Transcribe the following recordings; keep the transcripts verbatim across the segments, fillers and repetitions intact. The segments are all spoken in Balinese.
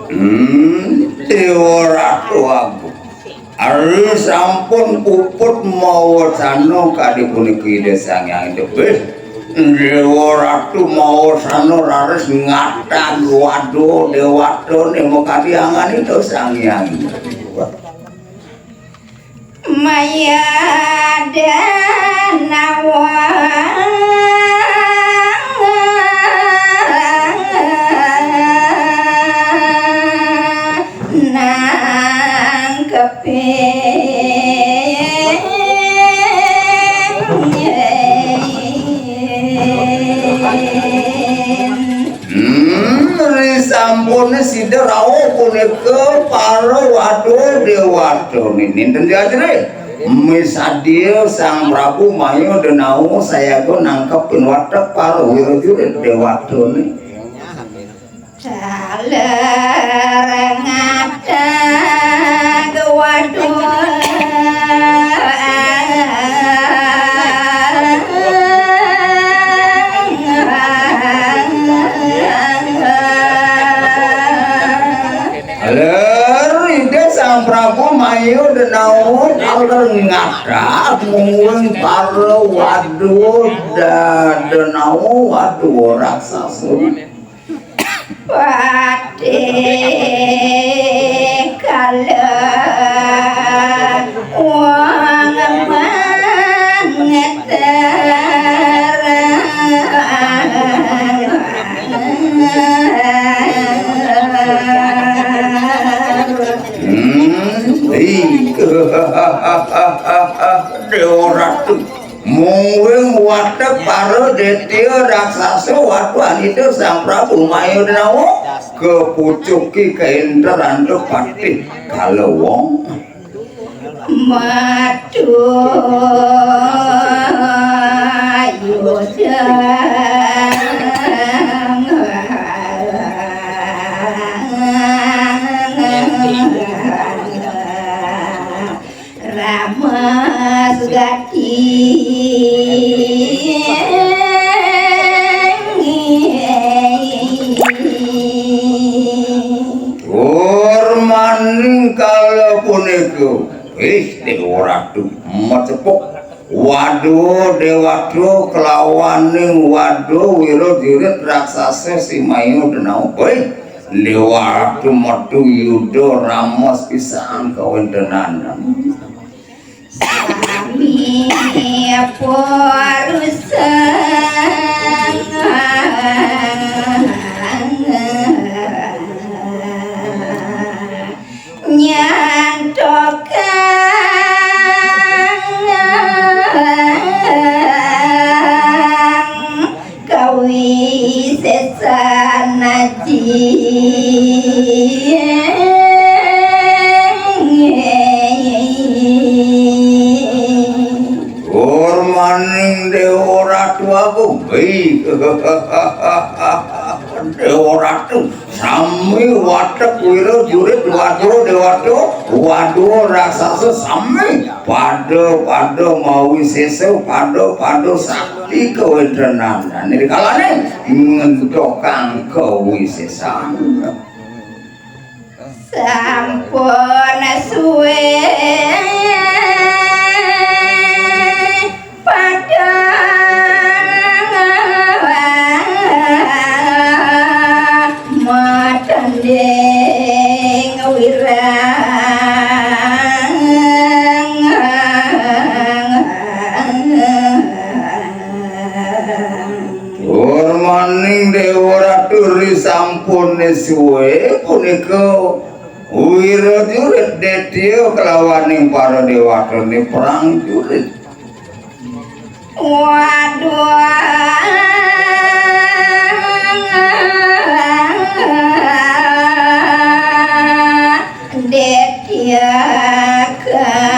Hmm, Déwa Ratu Agung. Ari sampun puput mawacana kadi punika Ida Sang Hyang Tebih. Déwa Ratu mawacana raris ngatag Wadwa Déwata ning makadi anggan Ida Sang Hyang. Maya danawa nangkeping. Hmm, risampune sida rauh punika para Wadwa Déwata nini ten diajri. Misadia Sang Prabu Mayu Denawa sayaga nangkepin watek para wirajurit Déwatane. Taler ngatag Wadwa. Ler Ida Sang Prabu Mayu Denawa taler ngatag mungguing para Wadwa da-, Denawa Wadwa raksasa. Patih kala wong mangeter. Hmm, ih. Déwa Ratu. Mungguing watek para detya raksasa Wadwa Ida Sang Prabu Mayu Denawa kapucuki kaenter antuk patih kala wong. Metu yudang Rama sugati. Tur maning kala punika, ih, Déwa Ratu macepuk. Wadwa Déwata kelawaning Wadwa wirajurit raksasa Simayu Denawa. Wih, Déwa Ratu metu yuda rames pisan kawentenan. Sami purusang nyantokang kawisésan aji. Tur maning Déwa Ratu Agung. Ih, Déwa Ratu. Sami watek wirajurit Wadwa Déwata, Wadwa raksasa sami pada-pada mawisésa, pada-pada sakti kawentenan. Nah, ning kalane ngentokang kawisésan. Sampun suwe padang matanding wirang. Tur maning Déwa Ratu, risampune suwe punika wirajurit Détya kelawaning para déwatane perang jurit. Waduh. Détya keliling.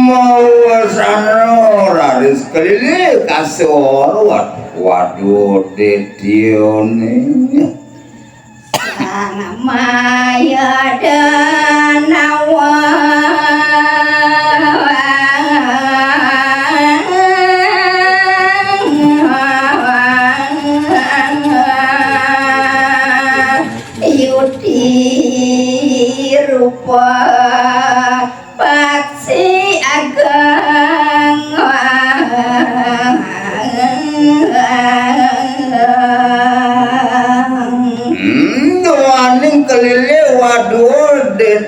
Mawasana raris keliling kasor, waduh, Détyane. Sang Mayadanawa.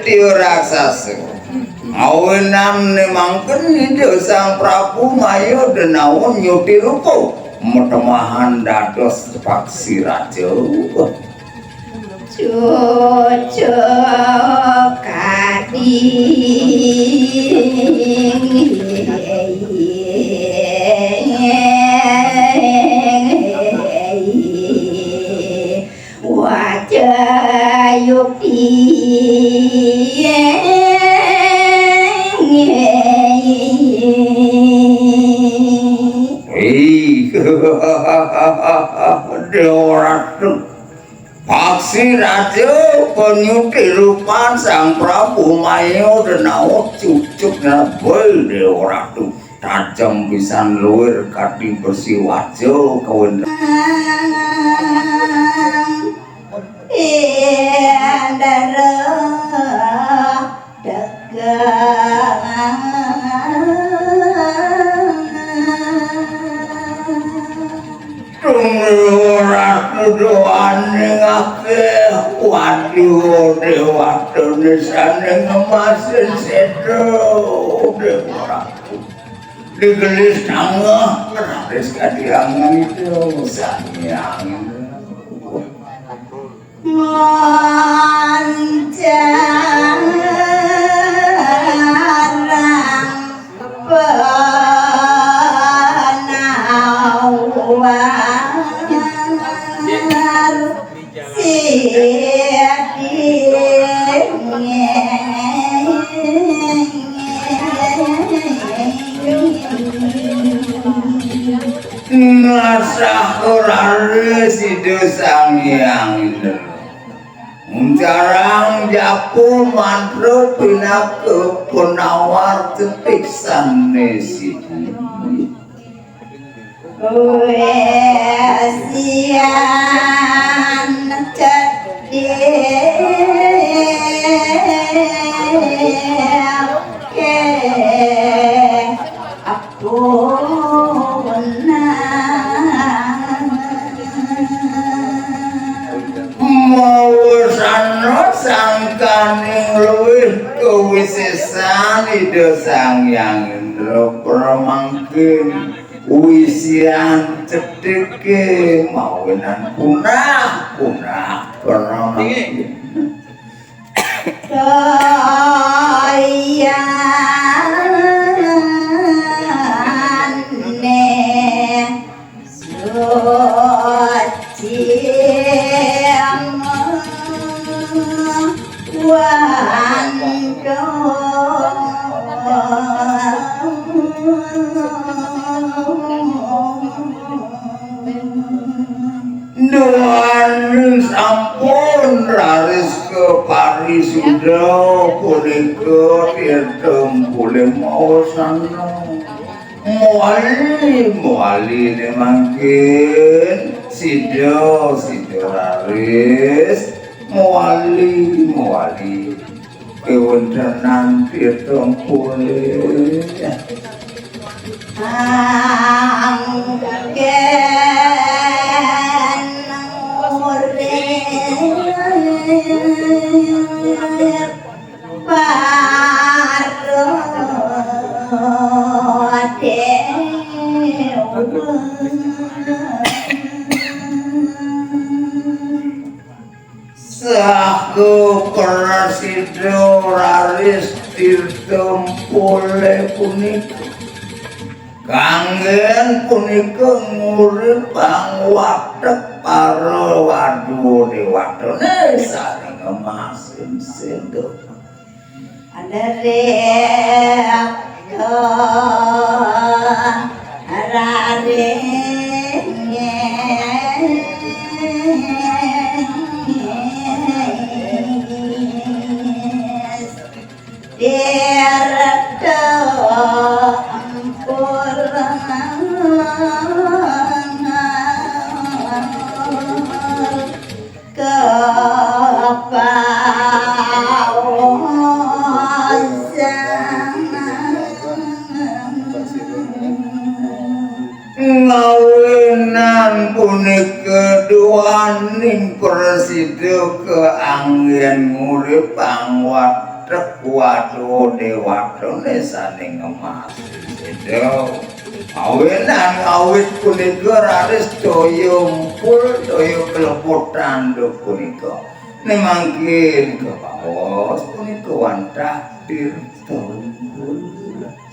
Tio raksasa. Awinan mangkin Ida Sang Prabu Maya Denawa nyuti rupa. Metemahan dados paksi raja. Cucuk kading. Waca yukti. Ih, Dewa Ratu. Paksi Raja panyuti rupan Sang Prabu Maya Denawa cucuk nebel Dewa Ratu. Tajem pisan luir kadi besi waja kawéntenan. Indra tegang. Tunggu ratu doane ngakeh. Waduh, Dewa Ratu sane ngemasin sedo. Dewa Ratu. Digelis tangah, raris kadiangan itu, Sang Hyang. Mancarang penawar Ngasah rare Sida Sang Hyang Indra. Muncarang japu mantra pinaka penawar cetik sane siji. Wesian cedek ke apunah. Mawasana sangkaning luwih kawisesan Ida Sang Hyang Indra pramangkin. Wisian cedheke mawinan punah, punah para mangkin. Doyane suci Duaning sampun raris kaparisuda punika tirta empule mawasana. Mawali, mawali ne mangkin sida, sida raris mawali, mawali. Kewontenan tirta empule. Anggen urip para dewa. Saha prasida raris tirta empule punika? Kanggen punika nguripang watek para wadya dewatane sane ngemasin sida. Andare Kapaosan. Ngawinan punika duaning prasida kaanggen nguripang wat-, Trek watu dewatune saning emas. Itu. Awinan awit punika raris toya empul, toya keleputan punika. Ning mangkin kepaos punika wantah tirta empul.